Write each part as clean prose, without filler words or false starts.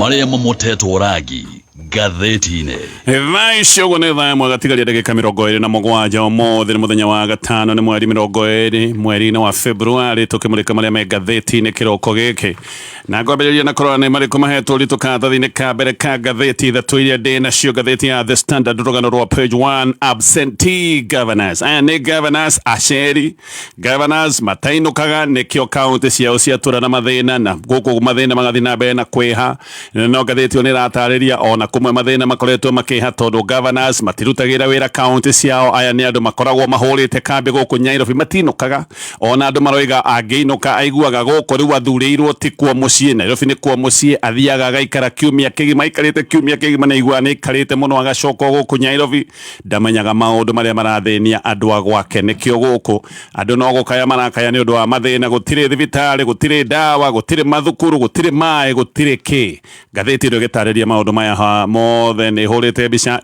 Marĩa mamotetwo rangi ngathĩti-inĩ. Thaa ici ũguo nĩ thaa ĩmwe gatigaria ndagĩka 27. Ũmũthĩ nĩ mũthenya wa gatano, nĩ mweri 20 mweri-inĩ wa Februarĩ, tũkĩmũrĩka marĩa me ngathĩti-inĩ kĩroko gĩkĩ, na ngwambĩrĩria na kũrora nĩ marĩkũ mahetwo ũritũ karatathi-inĩ ka mbere ka ngathĩti ithatũ iria ndĩ nacio. Ngathĩti ya The Standard, rũgano rwa page 1, absentee governors. Aya nĩ governors aceri, governors matainũkaga, nĩkĩo kaunti ciao ciatũra na mathĩna, na gũkũ mathĩna magathiĩ na mbere na kwĩha. No ngathĩti ĩyo nĩ ĩratarĩria ona kũmwe mathĩna makoretwo makĩha tondũ governors matirutagĩra wĩra kaunti ciao. Aya nĩ andũ makoragwo mahũrĩte kambĩ gũkũ Nyairobi, matinũkaga. Ona andũ maroiga angĩinũka aiguaga gũkũ rĩu athurĩirwo ti kuo mũciĩ, Nairobi nĩ kuo mũciĩ. Athiaga agaikara kiumia kĩgima, aikarĩte kiumia kĩgima nĩ aiguaga nĩ aikarĩte mũno, agacoka gũkũ Nyairobi. Ndamenyaga maũndũ marĩa marathĩnia andũ a gwake. Nĩkĩo gũkũ andũ no gũkaya marakaya nĩ ũndũ wa mathĩna. Gũtirĩ thibitarĩ, gũtirĩ ndawa, gũtirĩ mathukuru, gũtirĩ maĩ, gũtirĩ kĩ. Ngathĩti ĩno ĩgĩtarĩria maũndũ maya mothe nĩ ĩhũrĩte mbica.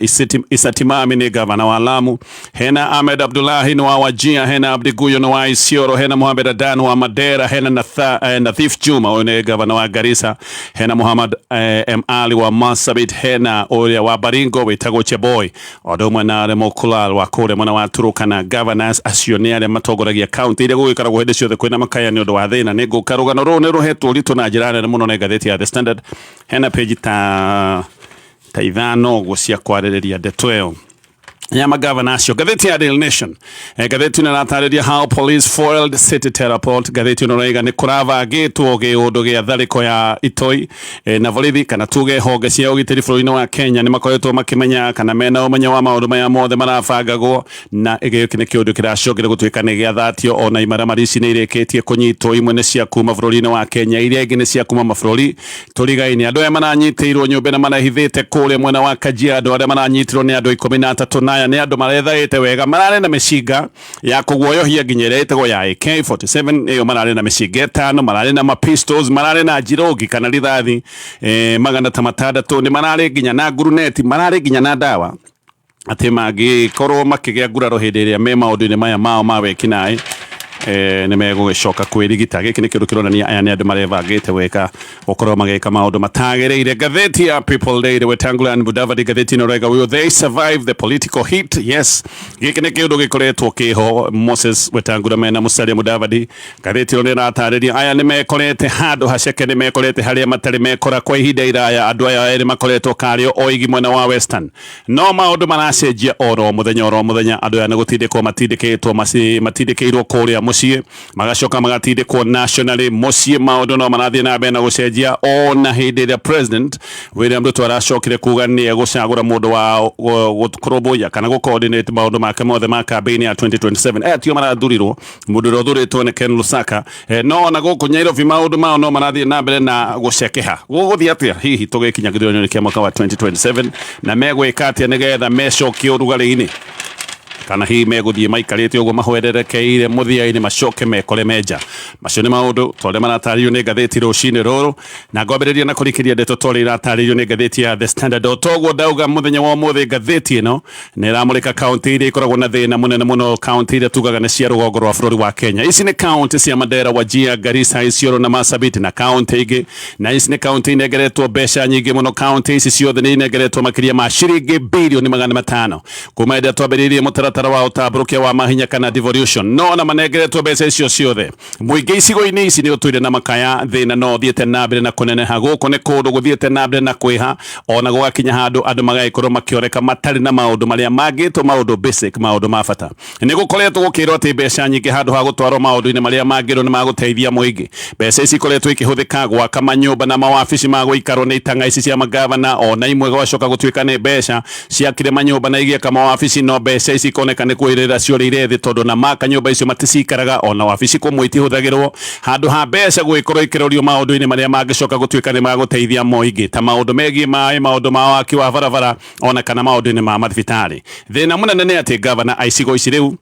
Issa Timami nĩ gavana wa Lamu, hena Ahmed Abdullahi nĩ wa Wajir, hena Abdi Guyo nĩ wa Isiolo, hena Mohamed Adan wa Mandera, hena Nathif Juma, ũyũ nĩ gavana wa Garissa, hena Muhammad M Ali wa Marsabit, hena ũrĩa wa Baringo wĩtagwo Cheboy, o ũndũ ũmwe na Remo Kulal wa kũrĩa mwena wa Turukana. Governors acio nĩ arĩa matongoragia kaunti iria gũgĩkoragwo hĩndĩ ciothe kwĩna makaya nĩ ũndũ wa thĩna. Nĩ ngũka rũgano rũrũ nĩ rũhetwo ũritũ na njĩra nene mũno nĩ ngathĩti ya The Standard. Hena page ta ithano ũguo cia kwarĩrĩria ndeto ĩyo ya magavana acio. Ngathĩti ya Daily Nation, ngathĩti ĩno ĩratarĩria how police foiled city terror plot. Ngathĩti ĩno ĩraiga nĩ kũrabangĩtwo gĩũndũ gĩa tharĩko ya itoi, na borithi, kana tuge honge cia ũgitĩri bũrũri-inĩ wa Kenya, nĩ makoretwo makĩmenya kana mena ũmenyo wa maũndũ maya mothe marabangagwo, na gĩkĩ nĩ kĩũndũ kĩracokire gũtuĩka nĩ gĩathatio. Ona imaramari ici nĩ irĩkĩtie kũnyitwo, imwe nĩ cia kuma bũrũri-inĩ wa Kenya, iria ingĩ nĩ cia kuma mabũrũri tũrigaine. Andũ aya maranyitĩirwo nyũmba na marehithĩte kũrĩa mwena wa Kajiado, arĩa maranyitirwo nĩ andũ 13, na aya nĩ andũ marethaĩte wega, mararĩ na mĩcinga ya kũguoyohia nginya ĩrĩa ĩtagwo ya AK47 ĩyo, mararĩ na mĩcinga ĩtano, mararĩ na mapistols, mararĩ na njirongi kana rithathi 600, nĩ mararĩ nginya na nguruneti, mararĩ nginya na ndawa, atĩ mangĩkorwo makĩgĩa nguraro hĩndĩ ĩrĩa me maũndũ-inĩ maya mao ma wekinaĩ, nĩ megũgĩcoka kwĩrigita. Gĩkĩ nĩ kĩndũ kĩronania aya nĩ andũ marebangĩte wega gũkorwo magĩka maũndũ matagĩrĩire. Ngathĩti ya People Daily, Wetangula and Mudavadi, ngathĩti ĩno ĩroiga, "Will they survive the political heat?" Yes, gĩkĩ nĩ kĩũndũ gĩkoretwo kĩho. Moses Wetangula mena Musalia Mudavadi, ngathĩti ĩno nĩ ĩratarĩria aya nĩ mekorete handũ haceke, nĩ mekorete harĩa matarĩ mekora kwa ihinda iraya. Andũ aya erĩ makoretwo karĩo oigi mwena wa Western, no maũndũ maracenjia oro mũthenya oro mũthenya. Andũ aya nĩ gũtindĩkwo matindĩkĩtwo, matindĩkĩirwo kũrĩa mũciĩ, magacoka magatindĩkwo nationally mũciĩ. Maũndũ no marathiĩ na mbere na gũcenjia, ona hĩndĩ ĩrĩa President William Ruto aracokire kuga nĩ egũcagũra mũndũ wa kũrũmbũiya kana gũ coordinate maũndũ make mothe ma campaign ya 2027. Aya tio marathurirwo, mũndũ ũrĩa ũthurĩtwo nĩ Ken Lusaka. No ona gũkũ Nairobi maũndũ mao no marathiĩ na mbere na gũcekeha. Gũgũthiĩ atĩa hihi tũgĩkinya gĩthurano kĩa mwaka wa 2027, na megwĩka atĩa nĩgetha mecokie ũrugarĩ-inĩ, kana hihi megũthiĩ maikarĩte ũguo mahwererekeire, mũthia-inĩ macoke mekore menja? Macio nĩ maũndũ tondũ maratarĩrio nĩ ngathĩti rũcinĩ rũrũ, na ngwambĩrĩria na kũrikĩria ndeto torĩa iratarĩrio nĩ ngathĩti ya The Standard. O toguo ndauga, mũthenya wa ũmũthĩ ngathĩti ĩno nĩ ĩramũrĩka kaunti iria ikoragwo na thĩna mũnene mũno, kaunti iria tugaga nĩ cia rũgongo rwa bũrũri wa Kenya. Ici nĩ kaunti cia Mandera, Wajir, Garissa, Isiolo na Marsabit na kaunti ingĩ, na ici nĩ kaunti inengeretwo mbeca nyingĩ mũno. Kaunti ici ciothe nĩ inengeretwo makĩria ma ciringi birioni 500 kuma hĩndĩ ĩrĩa twambĩrĩirie mũtaratara wa ũtambũrũkia wa mahinya kana devolution. No ona manengeretwo mbeca icio ciothe, mũingĩ icigo-inĩ ici nĩ ũtũire na makaya. Thĩna no ũthiĩte na mbere na kũneneha. Gũkũ nĩ kũndũ gũthiĩte na mbere na kwĩha, ona gũgakinya handũ andũ magagĩkorwo makĩoreka matarĩ na maũndũ marĩa mangĩtwo maũndũ basic, maũndũ ma bata. Nĩ gũkoretwo gũkĩrwo atĩ mbeca nyingĩ, handũ ha gũtwarwo maũndũ-inĩ marĩa mangĩrwo nĩ magũteithia mũingĩ, mbeca ici ikoretwo ikĩhũthĩka gwaka manyũmba na mawabici ma gũikarwo nĩ itang'a ici cia magavana. Ona imwe gwacoka gũtuĩka nĩ mbeca ciakire manyũmba na igĩaka mawabici, no mbeca ici ikoneka nĩ kwĩrĩra ciũrĩire thĩ, tondũ na maka nyũmba icio maticikaraga, ona wabici kũmwe itihũthagĩrwo. Handũ ha mbeca gũgĩkorwo ikĩrorio maũndũ-inĩ marĩa mangĩcoka gũtuĩka nĩ magũteithia mũingĩ, ta maũndũ megiĩ maĩ, maũndũ ma waki wa barabara, ona kana maũndũ-inĩ ma mathibitarĩ. Thĩna mũnene nĩ atĩ gavana a icigo ici rĩu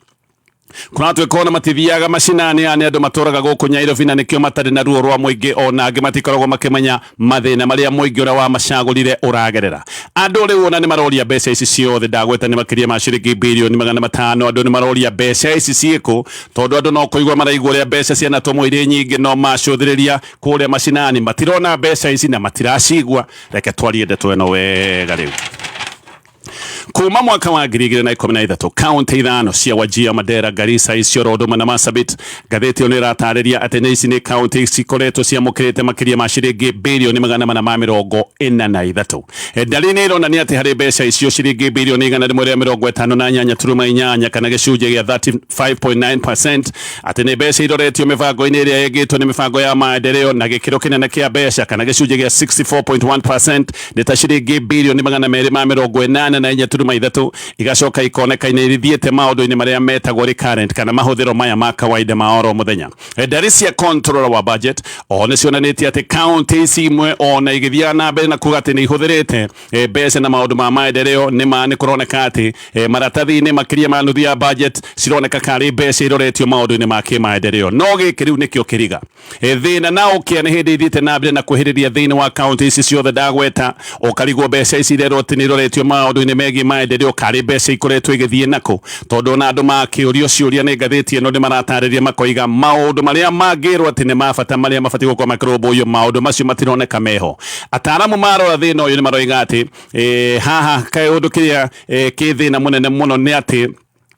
Kũratuĩka ona matithiaga macinani, aya nĩ andũ matũraga gũkũ Nyairobi na nĩkĩo matarĩ na ruo rwa mũingĩ, ona angĩ matikoragwo makĩmenya mathĩna marĩa mũingĩ ũrĩa wamacagũrire ũragerera. Andũ rĩu ona nĩ maroria mbeca ici ciothe ndagweta nĩ makĩria ma ciringi birioni 500. Andũ nĩ maroria mbeca ici ciĩkũ, tondũ andũ no kũigua maraigua ũrĩa mbeca cianatũmwo irĩ nyingĩ, no macũthĩrĩria kũrĩa macinani matirona mbeca ici na matiracigua. Reke twarie ndeto ĩno wega rĩu. Kuma mwaka wa 2013, kaunti ithano cia Wajir, Mandera, Garissa, Isiolo, Huduma na Marsabit, ngathĩti ĩyo nĩ ĩratarĩria atĩ nĩ ici nĩ kaunti cikoretwo ciamũkĩrĩte makĩria ma ciringi birioni 443. Ndari nĩ ĩronania atĩ harĩ mbeca icio, ciringi birioni 158.8 kana gĩcunjĩ gĩa 35.9% atĩ nĩ mbeca iroretio mĩbango-inĩ ĩrĩa ĩngĩtwo nĩ mĩbango ya maendeleo, na gĩkĩro kĩnene kĩa mbeca kana gĩcunjĩ gĩa 64.1% nĩ ta ciringi birioni 284.3 igacoka ikoneka ithiĩte maũndũ-inĩ marĩa metagwo recurrent kana mahũthĩro maya ma kawaida ma oro mũthenya. Ndari cia controller wa budget o nĩ cionanĩtie atĩ kaunti ici imwe ona igĩthiaga na mbere na kuga atĩ nĩ ihũthĩrĩte mbeca na maũndũ ma maendeleo, nĩ ma nĩ kũroneka atĩ maratathi-inĩ makĩria ma nuthu ya budget cironeka karĩ mbeca iroretio maũndũ-inĩ ma kĩmaendeleo. No gĩkĩ rĩu nĩkĩo kĩriga thĩna na ũkĩa nĩ hĩndĩ ithiĩte na mbere na kwĩhĩrĩria thĩinĩ wa kaunti ici ciothe ndagweta, ũkarigwo mbeca ici irerwo atĩ nĩ iroretio maũndũ-inĩ megiĩ maendeleo karĩ mbeca ikoretwo igĩthiĩ nakũ, tondũ ona andũ makĩũrio ciũria nĩ ngathĩti ĩno nĩ maratarĩria makoiga maũndũ marĩa mangĩrwo atĩ nĩ ma bata, marĩa mabatiĩ gũkorwo makĩrũmbũiyo, maũndũ macio matironeka meho. Ataaramu marora thĩna ũyũ nĩ maroiga atĩ haha kaũndũ kĩrĩa kĩ thĩna mũnene mũno nĩ atĩ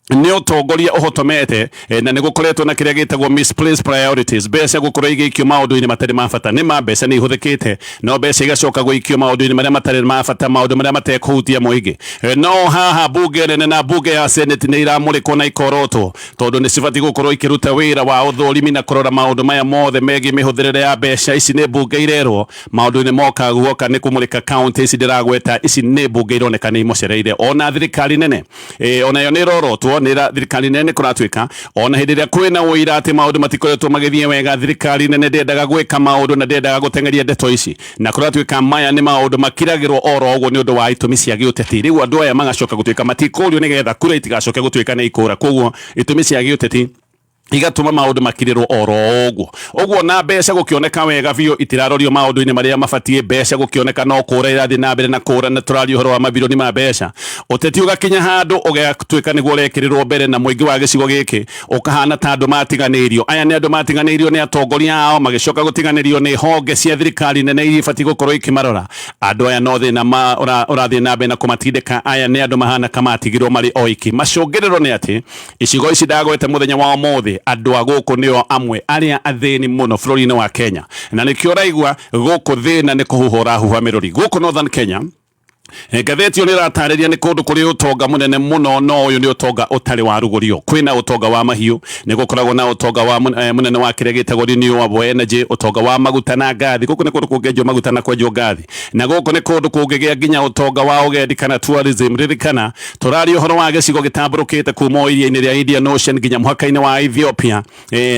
nĩ ũtongoria ũhotomete, na nĩ gũkoretwo na kĩrĩa gĩtagwo misplaced priorities, mbeca gũkorwo igĩikio maũndũ-inĩ matarĩ ma bata. Nĩ ma mbeca nĩ ihũthĩkĩte, no mbeca igacoka gũikio maũndũ-inĩ marĩa matarĩ ma bata, maũndũ marĩa matekũhutia mũingĩ. No haha bunge nene na bunge ya Senate nĩ iramũrĩkwo na ikorotwo, tondũ nĩ cibatiĩ gũkorwo ikĩruta wĩra wa ũthũrimi na kũrora maũndũ maya mothe megiĩ mĩhũthĩrĩre ya mbeca ici. Nĩ bunge irerwo maũndũ-inĩ moka guoka nĩ kũmũrĩka kaunti ici ndĩragweta. Ici nĩ bunge ironeka nĩ imocereire. Ona thirikari nene onayo nĩ ĩrorotwo nĩ thirikari nene. Nĩ kũratuĩka ona hĩndĩ ĩrĩa kwĩna ũira atĩ maũndũ matikoretwo magĩthiĩ wega, thirikari nene ndĩendaga gwĩka maũndũ na ndĩendaga gũteng'eria ndeto ici, na kũratuĩka maya nĩ maũndũ makiragĩrwo oro ũguo nĩ ũndũ wa itũmi cia gĩũteti. Rĩu andũ aya magacoka gũtuĩka matikũrio nĩgetha kura itigacoke gũtuĩka nĩ ikũra, koguo itũmi cia gĩũteti igatũma maũndũ makirĩrwo oro ũguo ũguo, na mbeca gũkĩoneka wega biũ itirarorio maũndũ-inĩ marĩa mabatiĩ. Mbeca gũkĩoneka no kũra irathiĩ na mbere na kũra, na tũraria ũhoro wa mabirioni ma mbeca. Ũteti ũgakinya handũ ũgatuĩka nĩguo ũrekĩrĩrwo mbere, na mũingĩ wa gĩcigo gĩkĩ ũkahana ta andũ matiganĩirio. Aya nĩ andũ matiganĩirio nĩ atongoria ao, magĩcoka gũtiganĩrio nĩ honge cia thirikari nene iria ibatiĩ gũkorwo ikĩmarora. Andũ aya no thĩna ũrathiĩ na mbere na kũmatindĩka. Aya nĩ andũ mahana kamatigirwo marĩ oiki. Macũngĩrĩro nĩ atĩ icigo ici ndagwete mũthenya wa ũmũthĩ, andũ a gũkũ nĩo amwe arĩa athĩni mũno bũrũri-inĩ wa Kenya, na nĩkĩo ũraigua gũkũ thĩna nĩ kũhuha ũrahuha mĩrũri gũkũ Northern Kenya. Ngathĩti ĩyo nĩ ĩratarĩria nĩ kũndũ kũrĩ ũtonga mũnene mũno, no ũyũ nĩ ũtonga ũtarĩ wa rugũrio. Kwĩna ũtonga wa mahiũ, nĩ gũkoragwo na ũtonga wa mũnene wa kĩrĩa gĩtagwo renewable energy, ũtonga wa maguta na ngathi. Gũkũ nĩ kũndũ kũngĩenjwo maguta na kwenjwo ngathi, na gũkũ nĩ kũndũ kũngĩgĩa nginya ũtonga wa ũgendi kana tourism. Ririkana tũraria ũhoro wa gĩcigo gĩtambũrũkĩte kuma o iria-inĩ rĩa Indian Ocean nginya mũhaka-inĩ wa Ethiopia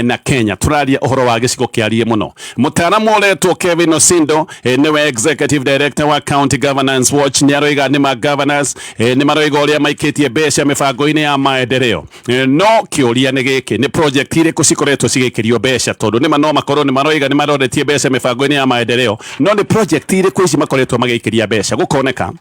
na Kenya. Tũraria ũhoro wa gĩcigo kĩariĩ mũno. Mũtaaramu ũretwo Kevin Osindo, nĩwe executive director wa County Governance Watch, nĩ aroiga nĩ ma governors nĩ maroiga ũrĩa maikĩtie mbeca mĩbango-inĩ ya maendeleo, no kĩũria nĩ gĩkĩ: nĩ project irĩkũ cikoretwo cigĩkĩrio mbeca? Tondũ nĩma no makorwo nĩ maroiga nĩ maroretie mbeca mĩbango-inĩ ya maendeleo, no nĩ project irĩkũ ici makoretwo magĩikĩria mbeca? Gũkoneka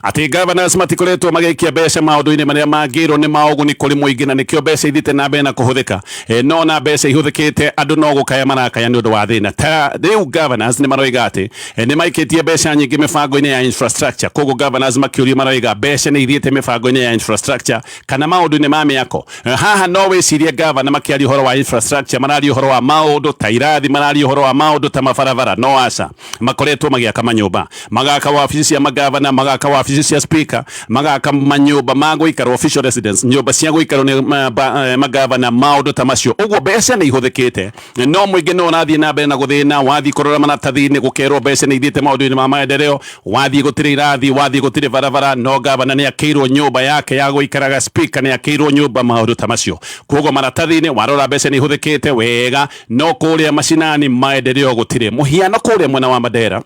atĩ governors matikoretwo magĩikia mbeca maũndũ-inĩ marĩa mangĩrwo nĩ maũguni kũrĩ mũingĩ, na nĩkĩo mbeca ithiĩte na mbere na kũhũthĩka. No na mbeca ihũthĩkĩte, andũ no gũkaya marakaya nĩ ũndũ wa thĩna. Ta rĩu governors nĩ maroiga atĩ nĩ maikĩtie mbeca nyingĩ mĩbango-inĩ ya infrastructure. Koguo governors makĩũrio maroiga mbeca nĩ ithiĩte mĩbango-inĩ ya infrastructure kana maũndũ-inĩ ma mĩako. Haha no wĩcirie gavana makĩaria ũhoro wa infrastructure mararia ũhoro wa maũndũ ta irathi, mararia ũhoro wa maũndũ ta mabarabara, no aca, makoretwo magĩaka manyũmba, magaka wabici cia magavana, magaka wabici cia speaker, magaka manyũmba ma gũikarwo, official residence, nyũmba cia gũikarwo nĩ magavana, maũndũ ta macio. Ũguo mbeca nĩ ihũthĩkĩte, no mũingĩ no ũrathiĩ na mbere na gũthĩna. Wathiĩ kũrora maratathi-inĩ, gũkerwo mbeca nĩ ithiĩte maũndũ-inĩ ma maendeleo. Wathiĩ gũtirĩ irathi, wathiĩ gũtirĩ barabara, no gavana nĩ akĩirwo nyũmba yake ya gũikaraga, speaker nĩ akĩirwo nyũmba, maũndũ ta macio. Koguo maratathi-inĩ warora mbeca nĩ ihũthĩkĩte wega, no kũrĩa macinani maendeleo gũtirĩ. Mũhiano, kũrĩa mwena wa Mandera.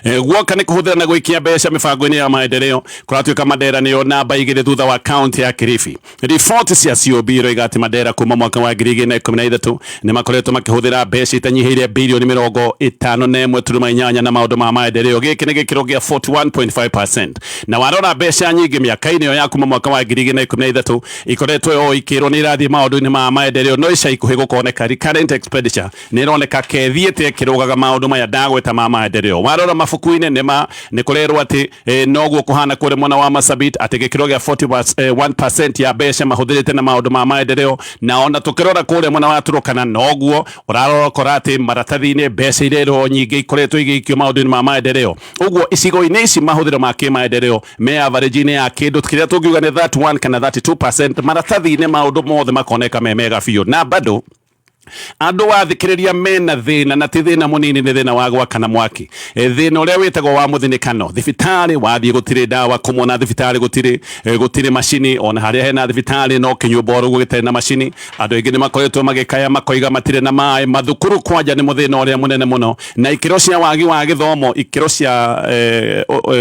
Guoka nĩ kũhũthĩra na gwĩkia mbeca mĩbango-inĩ ya maendeleo kũratuĩka Mandera nĩyo namba 2 thutha wa kaunti ya Kilifi. Riboti cia COB iroiga atĩ Mandera kuma mwaka wa 2013 nĩ makoretwo makĩhũthĩra mbeca itanyihĩire bilioni 51.8 na maũndũ ma maendeleo. Gĩkĩ nĩ gĩkĩro gĩa 41.5%, na warora mbeca nyingĩ mĩaka-inĩ ĩyo ya kuma mwaka wa 2013 ikoretwo o ikĩrwo nĩ irathiĩ maũndũ-inĩ ma maendeleo, no ica ikuhĩ gũkoneka recurrent expenditure nĩ ĩroneka kethiĩte ĩkĩrũgaga maũndũ maya ndagweta ma maendeleo. Warora mabuku-inĩ nĩma nĩ kũrerwo atĩ noguo kũhana kũrĩ mwena wa Marsabit, atĩ gĩkĩro gĩa 41% ya mbeca mahũthĩrĩte na maũndũ ma maendeleo, na ona tũkĩrora kũrĩa mwena wa Turkana noguo ũrarora ũkora atĩ maratathi-inĩ mbeca irerwo nyingĩ ikoretwo igĩikio maũndũ-inĩ ma maendeleo. Ũguo icigo-inĩ ici mahũthĩro ma kĩmaendeleo me average-inĩ ya kĩndũ kĩrĩa tũngiuga nĩ 31 kana 32%. Maratathi-inĩ maũndũ mothe makoneka me mega biũ, na bado andũ wathikĩrĩria mena thĩna, na ti thĩna mũnini, nĩ thĩna wa gwakana mwaki. Thĩna ũrĩa wĩtagwo wa mũthinĩkano. Thibitarĩ wathiĩ gũtirĩ ndawa, kũmwe thibitarĩ gũtirĩ macini, ona harĩa hena thibitarĩ no kĩnyũmba oro ũguo gĩtarĩ na macini. Andũ aingĩ nĩ makoretwo magĩkaya makoiga matirĩ na maĩ. Mathukuru kwanja nĩ mũthĩna ũrĩa mũnene mũno, na ikĩro cia wagi wa gĩthomo, ikĩro cia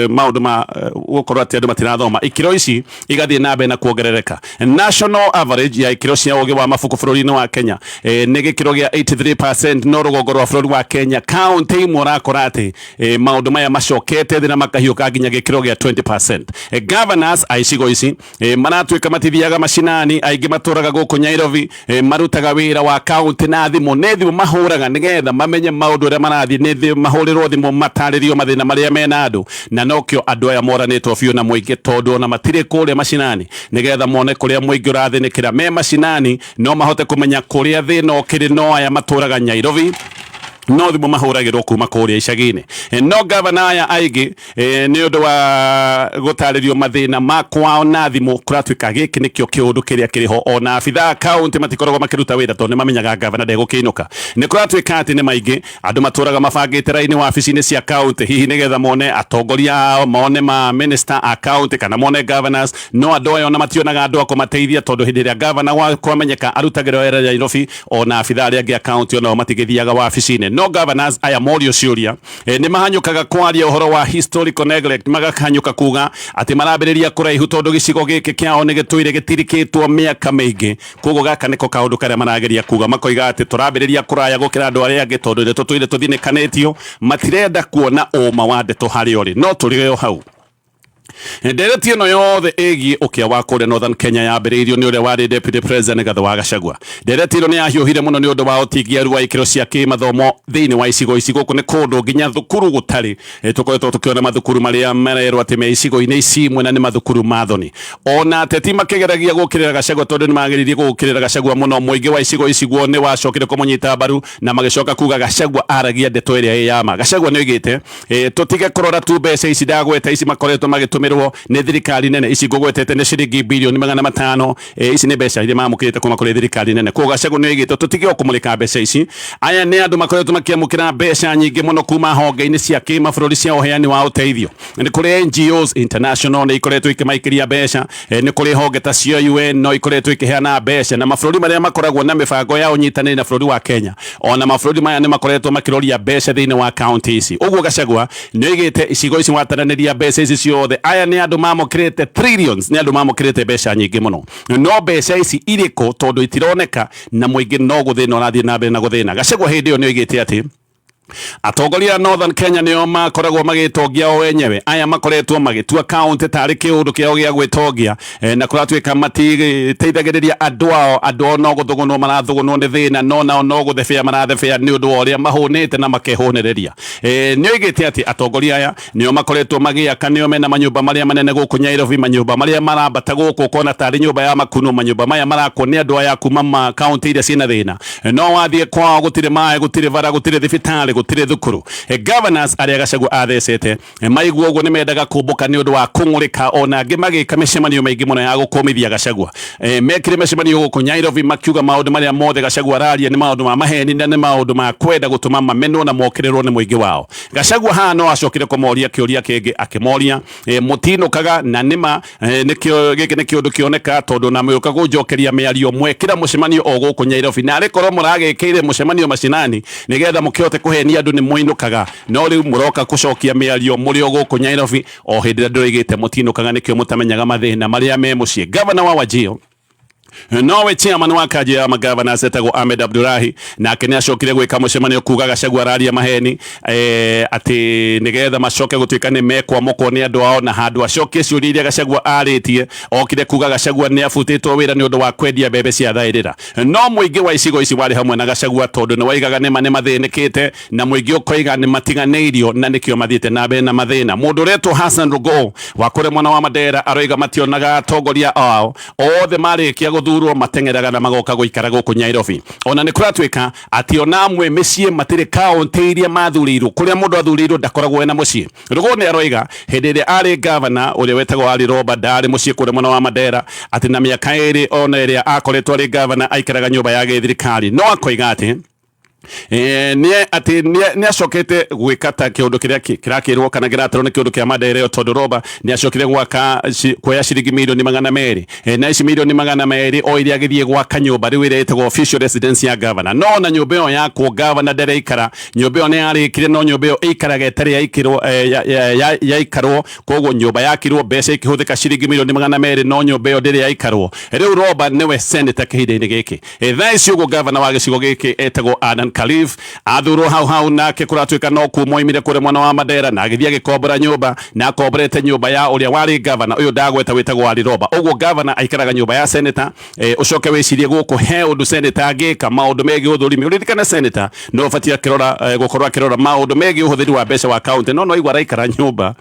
maũndũ ma gũkorwo atĩ andũ matirathoma, ikĩro ici igathiĩ na mbere na kuongerereka. National average ya ikĩro cia ũgĩ wa mabuku bũrũri-inĩ wa Kenya nĩ gĩkĩro gĩa 83%, no rũgongo rwa bũrũri wa Kenya kaunti imwe ũrakora atĩ maũndũ maya macokete thĩ na makahiũka nginya gĩkĩro gĩa 20%. Governors a icigo ici maratuĩka matithiaga macinani, aingĩ matũraga gũkũ Nairobi, marutaga wĩra wa kaunti na thimũ, nĩ thimũ mahũraga nĩgetha mamenye maũndũ ũrĩa marathiĩ, nĩ mahũrĩrwo thimũ matarĩrio mathĩna marĩa mena andũ, na nokĩo andũ aya moranĩtwo biũ na mũingĩ, tondũ ona matirĩ kũrĩa macinani nĩgetha mone kũrĩa mũingĩ ũrathĩnĩkĩra. Me macinani no mahote kũmenya kũrĩa thĩna ũkĩrĩ, no aya matũraga Nairobi no thimũ mahũragĩrwo kuma kũrĩa icagi-inĩ. No gavana aya aingĩ, nĩ ũndũ wa gũtarĩrio mathĩna ma kwao na thimũ, kũratuĩka gĩkĩ nĩkĩo kĩũndũ kĩrĩa kĩrĩ ho. Ona abithaa kaunti matikoragwo makĩruta wĩra tondũ nĩ mamenyaga gavana ndegũkĩinũka. Nĩ kũratuĩka atĩ nĩ maingĩ andũ matũraga mabangĩte raini wabici-inĩ cia kaunti, hihi nĩgetha mone atongoria ao, mone ma minister a kaunti kana mone governors, no andũ aya ona mationaga andũ a kũmateithia, tondũ hĩndĩ ĩrĩa gavana kwamenyeka arutagĩra wĩra Nairobi, ona abithaa arĩa angĩ a kaunti onao matigĩthiaga wabici-inĩ. No governors aya morio ciũria, nĩ mahanyũkaga kwaria ũhoro wa historical neglect, magakanyũka kuga atĩ marambĩrĩria kũraihu tondũ gĩcigo gĩkĩ kĩao nĩ gĩtũire gĩtirikĩtwo mĩaka mĩingĩ. Koguo gaka nĩko kaũndũ karĩa marageria kuga, makoiga atĩ tũrambĩrĩria kũraya gũkĩra andũ arĩa angĩ tondũ nĩ tũtũire tũthinĩkanĩtio. Matirenda kuona ũma wa ndeto harĩa ũrĩ, no tũrĩ o hau. Ndereti ĩno yothe ĩgiĩ ũkĩa wa kũrĩa Northern Kenya yambĩrĩirio nĩ ũrĩa warĩ Deputy President Rigathi wa Gachagua. Ndereti ĩno nĩ yahiũhire mũno nĩ ũndũ wa ũtingiaru wa ikĩro cia kĩmathomo thĩinĩ wa icigo ici. Gũkũ nĩ kũndũ nginya thukuru gũtarĩ. Tũkoretwo tũkĩona mathukuru marĩa marerwo atĩ me icigo-inĩ ici imwe na nĩ mathukuru ma thoni. Ona ateti makĩgeragia gũkĩrĩra Gachagua, tondũ nĩ mageririe gũkĩrĩra Gachagua mũno, mũingĩ wa icigo ici guo nĩ wacokire kũmũnyita mbaru na magĩcoka kuga Gachagua aragia ndeto ĩrĩa ĩ ya ma. Gachagua nĩ oigĩte tũtige kũrora tu mbeca ici ndagweta, ici makoretwo magĩtũmĩrwo nĩ thirikari nene, ici ngũgwetete nĩ ciringi bilioni 500. Ici nĩ mbeca iria mamũkĩrĩte kuma kũrĩ thirikari nene. Koguo Gachagua nĩ oigĩte tũtige o kũmũrĩka mbeca ici. Aya nĩ andũ makoretwo makĩamũkĩra mbeca nyingĩ mũno kuma honge-inĩ cia kĩmabũrũri cia ũheani wa ũteithio. Nĩ kũrĩ NGOs international nĩ ikoretwo ikĩmaikĩria mbeca, nĩ kũrĩ honge ta cia UN no ikoretwo ikĩheana mbeca, na mabũrũri marĩa makoragwo na mĩbango ya ũnyitanĩri na bũrũri wa Kenya, ona mabũrũri maya nĩ makoretwo makĩroria mbeca thĩinĩ wa kaunti ici. Ũguo Gachagua nĩ oigĩte icigo ici wataranĩria mbeca ici ciothe, aya nĩ andũ mamũkĩrĩte trillions, nĩ andũ mamũkĩrĩte mbeca nyingĩ mũno, no mbeca ici irĩkũ? Tondũ itironeka na mũingĩ no gũthĩna ũrathiĩ na mbere na gũthĩna. Gachagua hĩndĩ ĩyo nĩ oigĩte atĩ atongoria a Northern Kenya nĩo makoragwo magĩtongia o wenyewe. Aya makoretwo magĩtua kaunti tarĩ kĩũndũ kĩao gĩa gwĩtongia, na kũratuĩka matiteithagĩrĩria andũ ao. Andũ ao no gũthũgũnwo marathũgũnwo nĩ thĩna, no nao no gũthebea marathebea nĩ ũndũ wa ũrĩa mahũnĩte na makehũnĩrĩria. Nĩ oigĩte atĩ atongoria aya nĩo makoretwo magĩaka, nĩo mena manyũmba marĩa manene gũkũ Nairobi, manyũmba marĩa marambata gũkũ ũkona tarĩ nyũmba ya makuno. Manyũmba maya marakwo nĩ andũ aya kuma kaunti iria ciĩna thĩna, no wathiĩ kwao gũtirĩ maĩ, gũtirĩ bara, gũtirĩ thibitarĩ, gũtirĩ thukuru. Governors arĩa Gachagua athecete maigua ũguo nĩ mendaga kũmbũka nĩ ũndũ wa kũng'ũrĩka, ona angĩ magĩka mĩcemanio mĩingĩ mũno ya gũkũmithia Gachagua. Mekire mĩcemanio gũkũ Nairobi makiuga maũndũ marĩa mothe Gachagua araria nĩ maũndũ ma maheni na nĩ maũndũ ma kwenda gũtũma mamenwo na mokĩrĩrwo nĩ mũingĩ wao. Gachagua haha no acokire kũmoria kĩũria kĩngĩ, akĩmoria, mũtinũkaga na nĩma nĩkĩo gĩkĩ nĩ kĩũndũ kĩoneka, tondũ na mwĩũka gũnjokeria mĩario mwekĩra mũcemanio o gũkũ Nairobi, na arĩ korwo mũragĩkĩire mũcemanio macinani nĩgetha mũkĩhote kũhenia. Mũrahenia andũ nĩ mũinũkaga, no rĩu mũroka gũcokia mĩario mũrĩ o gũkũ Nyairobi, o hĩndĩ ĩrĩa ndĩroigĩte mũtinũkaga, nĩkĩo mũtamenyaga mathĩna marĩa me mũciĩ. Gavana wa Wajir nowe chairman wa kanjũ ya magavana etagwo Ahmed Abdulahi, nake nĩ acokire gwĩka mũcemanio kuga Gachagua araria maheni, atĩ nĩgetha macoke gũtuĩka nĩ mekwamũkwo nĩ andũ ao, na handũ acokie ciũria iria Gachagua arĩtie, okire kuga Gachagua nĩ abutĩtwo wĩra nĩ ũndũ wa kwendia mbembe cia thaĩrĩra. No mũingĩ wa icigo ici warĩ hamwe na Gachagua, tondũ nĩ waigaga nĩma nĩ mathĩnĩkĩte, na mũingĩ ũkoiga nĩ matiganĩirio na nĩkĩo mathiĩte na mbere na mathĩna. Mũndũ ũretwo Hassan Rugo wa kũrĩa mwena wa Mandera aroiga mationaga atongoria ao othe, marĩkia gũthurwo mateng'eraga na magoka gũikara gũkũ Nyairobi. Ona nĩ kũratuĩka atĩ ona amwe mĩciĩ matirĩ kaũntĩ iria mathurĩirwo, kũrĩa mũndũ athurĩirwo ndakoragwo ena mũciĩ. Rugo nĩ aroiga hĩndĩ ĩrĩa arĩ gavana ũrĩa wetagwo Ali Roba ndarĩ mũciĩ kũrĩa mwena wa Mandera, atĩ na mĩaka 2 ona ĩrĩa akoretwo arĩ gavana aikaraga nyũmba ya gĩthirikari. No akoiga atĩ nĩ atĩ nĩ acokete gwĩka ta kĩũndũ kĩrĩa kĩrakĩrwo kana kĩratarwo nĩ kĩũndũ kĩa Mandera, tondũ Roba nĩ acokire gwaka kuoya ciringi mirioni 200, na ici mirioni 200 o iria agĩthiĩ gwaka nyũmba rĩu ĩrĩa ĩtagwo official residence ya governor. No na nyũmba ĩyo yakwo, governor ndaraikara nyũmba ĩyo, nĩ yarĩkire, no nyũmba ĩyo ĩikaraga ĩtarĩ yaikirwo, yaikarwo. Koguo nyũmba yakirwo, mbeca ikĩhũthĩka ciringi mirioni 200, no nyũmba ĩyo ndĩrĩ yaikarwo. Rĩu Roba nĩwe senator kĩhinda-inĩ gĩkĩ. Thaa ici ũguo gavana wa gĩcigo gĩkĩ etagwo Adan Khalif, athurwo hau hau, nake kũratuĩka no kuo oimire kũrĩa mwena wa Mandera, na agĩthiĩ agĩkombora nyũmba, na akomborete nyũmba ya ũrĩa warĩ gavana ũyũ ndagweta wĩtagwo Ali Roba. Ũguo gavana aikaraga nyũmba ya senator. Ũcoke wĩcirie gũkũ he ũndũ senator angĩka maũndũ megiĩ ũthũrimi. Ũririkane senator no ũbatiĩ akĩrora, gũkorwo akĩrora maũndũ megiĩ ũhũthĩri wa mbeca wa county, no igua araikara nyũmba,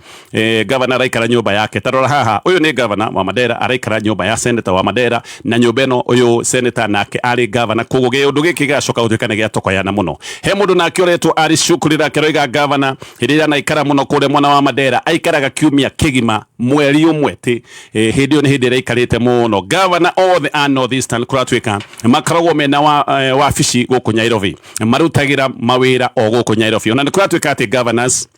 gavana araikara nyũmba yake. Tarora haha, ũyũ nĩ gavana wa Mandera araikara nyũmba ya senator wa Mandera, na nyũmba ĩno ũyũ senator nake arĩ gavana. Koguo gĩũndũ gĩkĩ gĩgacoka gũtuĩka nĩ gĩatokoyana mũno. He mũndũ nake ũretwo Ari Shukri, nake aroiga gavana hĩndĩ ĩrĩa anaikara mũno kũrĩa mwena wa Mandera aikaraga kiumia kĩgima, mweri ũmwe ti, hĩndĩ ĩyo nĩ hĩndĩ ĩrĩa aikarĩte mũno. Gavana othe a North Eastern kũratuĩka makoragwo mena wabici gũkũ Nairobi, marutagĩra mawĩra o gũkũ Nairobi. Ona nĩ kũratuĩka atĩ governors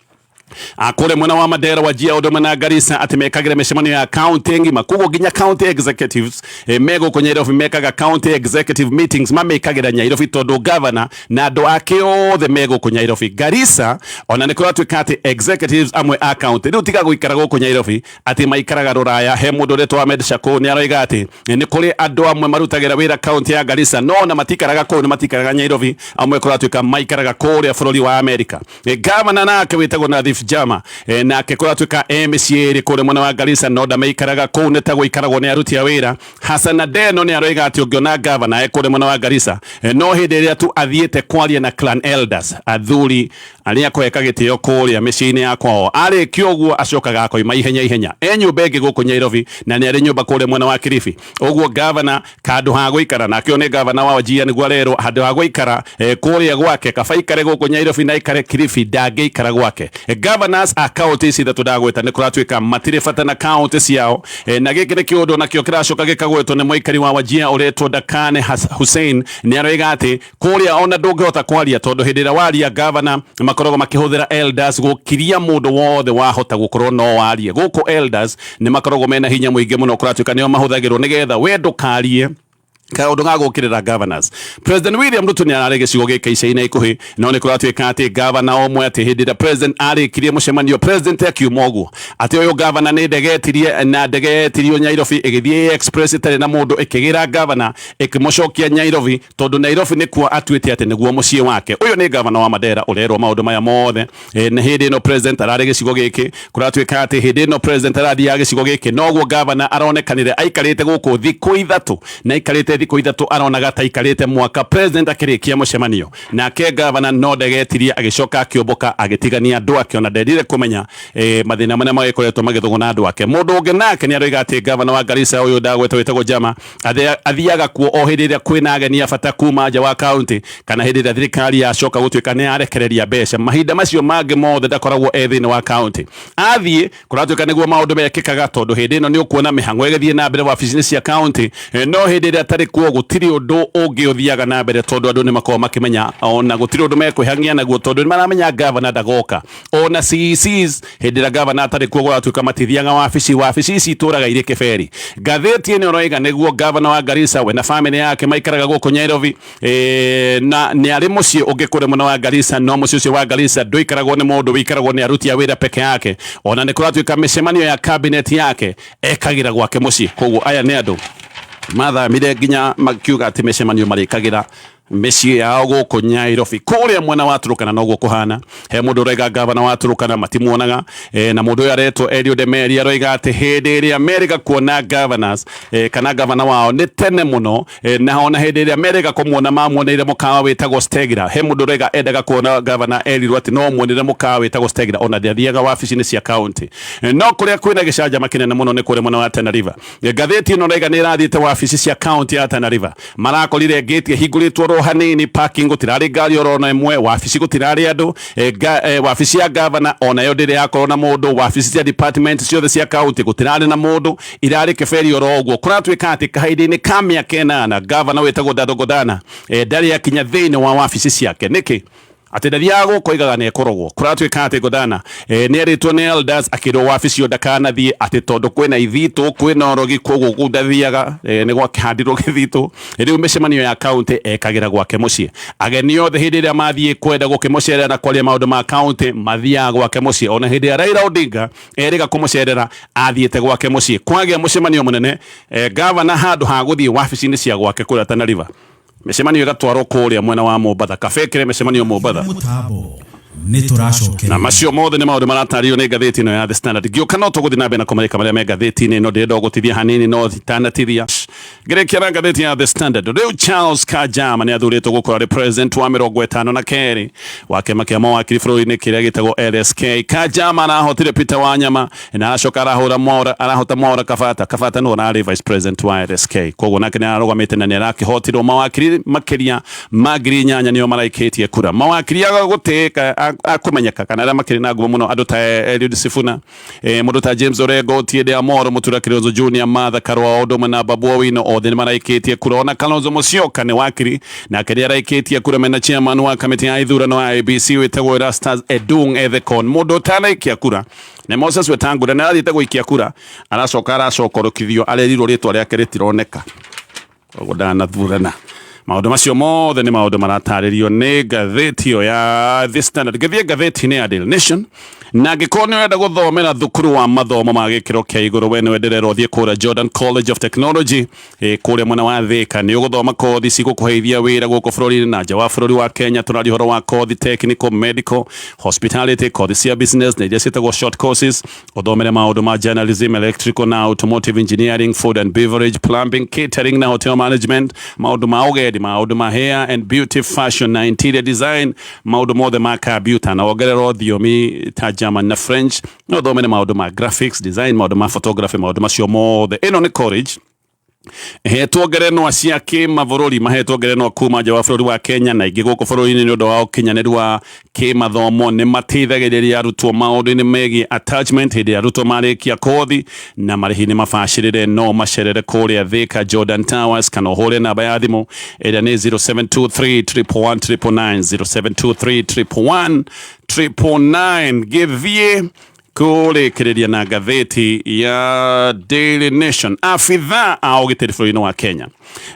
akũrĩa mwena wa Mandera, Wajir, ũndũ na Garissa atĩ mekagĩra mĩcemanio ya county ng'ima. Koguo nginya county executives, me gũkũ Nairobi, mekaga county executive meetings, mamĩkagĩra Nairobi, tondũ governor na andũ ake othe me gũkũ Nairobi. Garissa ona nĩ kũratuĩka atĩ executives amwe a county rĩu tiga gũikara gũkũ Nairobi, atĩ maikaraga rũraya. He mũndũ ũretwo Ahmed Shako nĩ aroiga atĩ nĩ kũrĩ andũ amwe marutagĩra wĩra county ya Garissa, no na matikaraga kũu, nĩ matikaraga Nairobi, amwe kũratuĩka maikaraga kũrĩa bũrũri wa Amerika. Gavana nake wĩtagwo Nathif Jama, nake kũratuĩka e mĩciĩ ĩrĩ kũrĩa mwena wa Garissa, no ndamaikaraga kũu, nĩ ta gũikaragwo nĩ aruti a wĩra. Hassan Adeno nĩ aroiga atĩ ũngĩona gavana e kũrĩa mwena wa Garissa, no hĩndĩ ĩrĩa tu athiĩte kwaria na clan elders, athuri arĩa kũheka gĩtĩo kũrĩa mĩciĩ-inĩ ya kwao. Arĩkia ũguo acokaga akoima ihenya ihenya, e nyũmba ĩngĩ gũkũ Nairobi, na nĩ arĩ nyũmba kũrĩa mwena wa Kilifi. Ũguo gavana handũ ha gũikara, nake nĩ gavana wa Wajir, nĩguo arerwo handũ ha gũikara, kũrĩa gwake, kaba aikare gũkũ Nairobi na aikare Kilifi, ndangĩikara gwake. Governors a county ici ithatũ ndagweta nĩ kũratuĩka matirĩ bata na county ciao, na gĩkĩ nĩ kĩũndũ nakĩo kĩracoka gĩkagwetwo nĩ mũikari wa Wajir ũretwo Dakane Hussein. Nĩ aroiga atĩ kũrĩa ona ndũngĩhota kwaria, tondũ hĩndĩ ĩrĩa waria, gavana makoragwo makĩhũthĩra elders gũkiria mũndũ wothe wahota gũkorwo no warie. Gũkũ elders nĩ makoragwo mena hinya mũingĩ mũno, kũratuĩka nĩo mahũthagĩrwo nĩgetha we ndũkarie kaundu ga gukirira governors. President William Ruto ni ararĩ gĩcigo gĩkĩ ica-inĩ ikuhĩ, no nĩ kũratuĩka atĩ governor ũmwe, atĩ hĩndĩ ĩrĩa president arĩkirie mũcemanio, president akiuma ũguo, atĩ ũyũ governor nĩ ndege etirie, na ndege etirio Nairobi ĩgĩthiĩ express ĩtarĩ na mũndũ, ĩkĩgĩra governor ĩkĩmũcokia Nairobi, tondũ Nairobi nĩkuo atuĩte atĩ nĩguo mũciĩ wake. Ũyũ nĩ governor wa Mandera ũrerwo maũndũ maya mothe. Nĩ hĩndĩ ĩno president ararĩ gĩcigo gĩkĩ. Kũratuĩka atĩ hĩndĩ ĩno president arathiaga gĩcigo gĩkĩ, noguo governor aronekanire aikarĩte gũkũ thikũ 3, na aikarĩte thikũ 3 aronaga ta aikarĩte mwaka. President akĩrĩkia mũcemanio nake governor no ndegetirie, agĩcoka akĩũmbũka agĩtigania andũ ake, ona ndendire kũmenya, mathĩna marĩa magĩkoretwo magĩthũgũna andũ ake. Mũndũ ũngĩ nake nĩ aroiga atĩ governor wa Garissa ũyũ ndagweta wĩtagwo Jama athiaga kuo o hĩndĩ ĩrĩa kwĩna ageni a bata kuma nja wa county, kana hĩndĩ ĩrĩa thirikari yacoka gũtuĩka nĩ yarekereria mbeca. Mahinda macio mangĩ mothe ndakoragwo e thĩinĩ wa county. Athiĩ kũratuĩka nĩguo maũndũ mekĩkaga, tondũ hĩndĩ ĩno nĩ ũkuona mĩhang'o ĩgĩthiĩ na mbere wabici-inĩ cia county. No hĩndĩ ĩrĩa atarĩ atarĩ kuo gũtirĩ ũndũ ũngĩ ũthiaga na mbere tondũ andũ nĩ makoragwo makĩmenya ona gũtirĩ ũndũ mekwĩhangia naguo tondũ nĩ maramenya gavana ndagoka. Ona CECs hĩndĩ ĩrĩa gavana atarĩ kuo gũgatuĩka matithiaga wabici, wabici ici itũraga irĩ kĩberi. Ngathĩti ĩno ĩroiga nĩguo gavana wa Garissa we na famĩlĩ yake maikaraga gũkũ Nairobi, na nĩ arĩ mũciĩ ũngĩ kũrĩa mwena wa Garissa, no mũciĩ ũcio wa Garissa ndũikaragwo nĩ mũndũ, wĩikaragwo nĩ aruti a wĩra peke yake. Ona nĩ kũratuĩka mĩcemanio ya cabinet yake ekagĩra gwake mũciĩ. Koguo aya nĩ andũ mathamire nginya makiuga atĩ mĩcemanio marĩkagĩra mĩciĩ yao gũkũ Nairobi. Kũrĩa mwena wa Turukana noguo kũhana. He mũndũ ũroiga gavana wa Turukana matimuonaga, na mũndũ ũyũ aretwo Eliud Emeri aroiga atĩ hĩndĩ ĩrĩa merĩga kuona governors, kana gavana wao nĩ tene mũno, na ona hĩndĩ ĩrĩa merĩga kũmuona mamuoneire mũkawa wĩtagwo Stegira. He mũndũ ũroiga endaga kuona gavana erirwo atĩ no muonere mũkawa wĩtagwo Stegira, ona ndĩathiaga wabici-inĩ cia county. No kũrĩa kwĩna gĩcanjama kĩnene mũno nĩ kũrĩa mwena wa Tana River. Ngathĩti ĩno ĩraiga nĩ ĩrathiĩte wabici cia county ya Tana River. Marakorire gate ĩhingũrĩtwo oro hanini, parking gũtirarĩ ngari oro ona ĩmwe, wabici gũtirarĩ andũ, wabici ya governor onayo ndĩrĩ yakorwo na mũndũ, wabici cia department ciothe cia county gũtirarĩ na mũndũ, irarĩ kĩberi oro ũguo. Kũratuĩka atĩ kahinda-inĩ ka mĩaka 8 governor wĩtagwo Dado Godana, ndarĩ akinya thĩinĩ wa wabici ciake. Nĩkĩ? Atĩ ndathiaga gũkũ oigaga nĩ ekũrogwo. Kũratuĩka atĩ Godana, nĩ erĩtwo nĩ elders akĩrwo wabici ĩyo ndakanathiĩ atĩ tondũ kwĩna ithitũ, kwĩna ũrogi, koguo kũu ndathiaga, nĩ gwakĩhandirwo gĩthitũ. Rĩu mĩcemanio ya county ekagĩra gwake mũciĩ. Ageni othe hĩndĩ ĩrĩa mathiĩ kwenda gũkĩmũcerera na kwaria maũndũ ma county mathiaga gwake mũciĩ. Ona hĩndĩ ĩrĩa Raila Odinga erĩga kũmũcerera athiĩte gwake mũciĩ. Kwagĩa mũcemanio mũnene, gavana handũ ha gũthiĩ wabici-inĩ cia gwake kũrĩa Tana River, mĩcemanio ĩgatwarwo kũrĩa mwena wa Mombatha, kabekere mĩcemanio Mombatha. Mũtambo nĩ tũracokeria. Na macio mothe nĩ maũndũ maratarĩrio nĩ ngathĩti ĩno ya The Standard. Ngĩũka no tũgũthiĩ na mbere na kũmarĩka marĩa me ngathĩti-inĩ ĩno, ndĩrenda gũtithia hanini no itanatithia. Ngĩrĩkia na ngathĩti ya The Standard, rĩu Charles Kajama nĩ athurĩtwo gũkorwo arĩ president wa 52 wa kĩama kĩa mawakiri bũrũri-inĩ kĩrĩa gĩtagwo LSK. Kajama arahotire Peter Wanyama na aracoka arahũra Mwaura, arahota Mwaura Kabata. Kabata nĩwe ũrarĩ vice president wa LSK, koguo nake nĩ ararũgamĩte na nĩ arakĩhotirwo. Mawakiri makĩria ma 8,000 nĩo maraikĩtie kura. Mawakiri a gũtĩĩka, a kũmenyeka kana arĩa makĩrĩ na ngumo mũno, andũ ta Eliud Sifuna, mũndũ ta James Orengo, Otiende Amollo, Mũtura Kilonzo Junior, Martha Karua, o ũndũ ũmwe na Babu Owino, othe nĩ maraikĩtie kura. Ona Kalonzo Musyoka nĩ wakiri nake nĩ araikĩtie kura mena chairman wa kamĩtĩ ya ithurano ya IEBC wĩtagwo Erastus Edung Ethekon. Mũndũ ũtanaikia kura nĩ Moses Wetangula, nĩ arathiĩte gũikia kura, aracoka aracokorokithio, arerirwo rĩtwa rĩake rĩtironeka, koguo ndanathurana. Maũndũ macio mothe nĩ maũndũ maratarĩrio nĩ ngathĩti ĩyo ya The Standard. Ngĩthiĩ ngathĩti-inĩ ya Daily Nation, na angĩkorwo nĩ ũrenda gũthomera thukuru wa mathomo ma gĩkĩro kĩa igũrũ, we nĩwe ndĩrerwo ũthiĩ kũrĩa Jordan College of Technology, kũrĩa mwena wa Thika. Nĩ ũgũthoma kothi cigũkũheithia wĩra gũkũ bũrũri-inĩ na nja wa bũrũri wa Kenya. Tũraria ũhoro wa kothi technical, medical, hospitality, kothi cia business na iria ciĩtagwo short courses. Ũthomere maũndũ ma journalism, electrical na automotive engineering, food and beverage, plumbing, catering na hotel management, maũndũ ma ũgendi, maũndũ ma hair and beauty, fashion na interior design, maũndũ mothe ma computer, na wongererwo thiomi ta German na French. No ũthomere maũndũ ma graphics design, maũndũ ma photography, maũndũ macio mothe. Ĩno nĩ college hetwo ngerenwa cia kĩmabũrũri, mahetwo ngerenwa kuma nja wa bũrũri wa Kenya na ingĩ gũkũ bũrũri-inĩ nĩ ũndũ wa ũkinyanĩru wa kĩmathomo. Nĩ mateithagĩrĩria arutwo maũndũ-inĩ megiĩ attachment hĩndĩ ĩrĩa arutwo marĩkia kothi, na marĩhi nĩ mabacĩrĩre. No macerere kũrĩa Thika Jordan Towers, kana ũhũre namba ya thimũ ĩrĩa nĩ 0723 111 999, 0723 111 999. Gĩthiĩ kũrĩkĩrĩria na ngathĩti ya Daily Nation, abitha a ũgitĩri bũrũri-inĩ wa Kenya.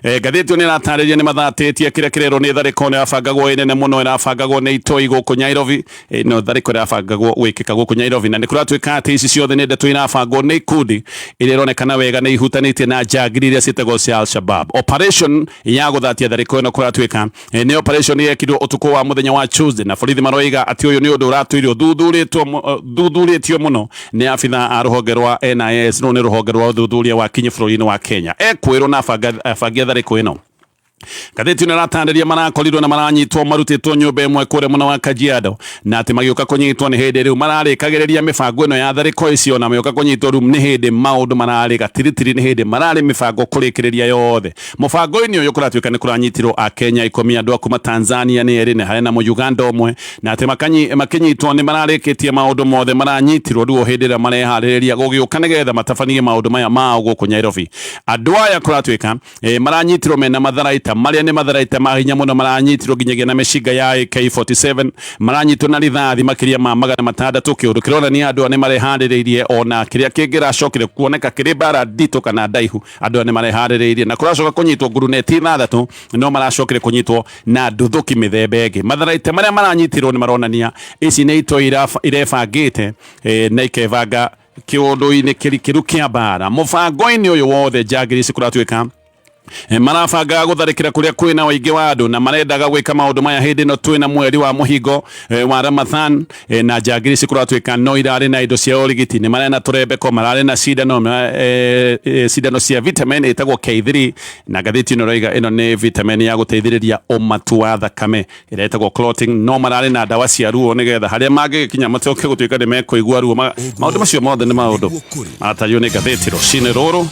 Ngathĩti ĩyo nĩ ĩratarĩria nĩ mathatĩtie kĩrĩa kĩrerwo nĩ tharĩko nĩ ĩrabangagwo ĩnene mũno, ĩrabangagwo nĩ itoi gũkũ Nairobi. No tharĩko ĩrabangagwo gwĩkĩka gũkũ Nairobi, na nĩ kũratuĩka atĩ ici ciothe nĩ ndeto irabangwo nĩ ikundi iria ironekana wega nĩ ihutanĩtie na njangiri iria ciĩtagwo cia Al-Shabaab. Operation ya gũthatia tharĩko ĩno kũratuĩka nĩ operation yekirwo ũtukũ wa mũthenya wa Tuesday, na borithi maroiga atĩ ũyũ nĩ ũndũ ũratũire ũthuthurĩtio mũno nĩ abitha a rũhonge rwa NIS. Rũrũ nĩ rũhonge rwa ũthuthuria wa kinyi bũrũri-inĩ wa Kenya. Ekwĩrwo na abangi a tharĩko ĩno. Ngathĩti ĩno ĩratarĩria marakorirwo na maranyitwo marutĩtwo nyũmba ĩmwe kũrĩa mwena wa Kajiado, na atĩ magĩũka kũnyitwo nĩ hĩndĩ rĩu mararĩkagĩrĩria mĩbango ĩno ya tharĩko icio, na magĩũka kũnyitwo rĩu nĩ hĩndĩ maũndũ mararĩ gatiritiri, nĩ hĩndĩ mararĩ mĩbango kũrĩkĩrĩria yothe. Mũbango-inĩ ũyũ kũratuĩka nĩ kũranyitirwo Akenya 10, andũ a kuma Tanzania nĩ erĩ, na harĩ na Mũyuganda ũmwe, na atĩ makĩnyitwo nĩ mararĩkĩtie maũndũ mothe, maranyitirwo rĩu o hĩndĩ ĩrĩa mareharĩrĩria gũgĩũka nĩgetha matabanie maũndũ maya mao gũkũ Nairobi. Andũ aya kũratuĩka maranyitirwo mena matharaita marĩa nĩ matharaita ma hinya mũno, maranyitirwo nginyagia na mĩcinga ya AK47, maranyitwo na rithathi makĩria ma 600, kĩũndũ kĩronania andũ aya nĩ mareharĩrĩirie ona kĩrĩa kĩngĩracokire kuoneka kĩrĩ mbara nditũ kana ndaihu, andũ aya nĩ mareharĩrĩirie. Na kũracoka kũnyitwo nguruneti 6, no maracokire kũnyitwo na nduthũki mĩthemba ĩngĩ. Matharaita marĩa maranyitirwo nĩ maronania ici nĩ itoi irebangĩte na ikebanga kĩũndũ-inĩ kĩrikĩru kĩa mbara. Mũbango-inĩ ũyũ wothe njangiri ici kũratuĩka marabangaga gũtharĩkĩra kũrĩa kwĩna ũingĩ wa andũ, na marendaga gwĩka maũndũ maya hĩndĩ ĩno twĩna mweri wa mũhingo wa Ramadhan. Na njangiri ici kũratuĩka no irarĩ na indo cia ũrigiti, nĩ marĩ na tũrembeko, mararĩ na cindano, cindano cia vitamin ĩtagwo K3, na ngathĩti ĩno ĩroiga ĩno nĩ vitamin ya gũteithĩrĩria ũmatu wa thakame ĩrĩa ĩtagwo clotting. No mararĩ na ndawa cia ruo nĩgetha harĩa mangĩgĩkinya matoke gũtuĩka nĩ mekũigua ruo. Maũndũ macio mothe nĩ maũndũ maratario nĩ ngathĩti rũcinĩ rũrũ.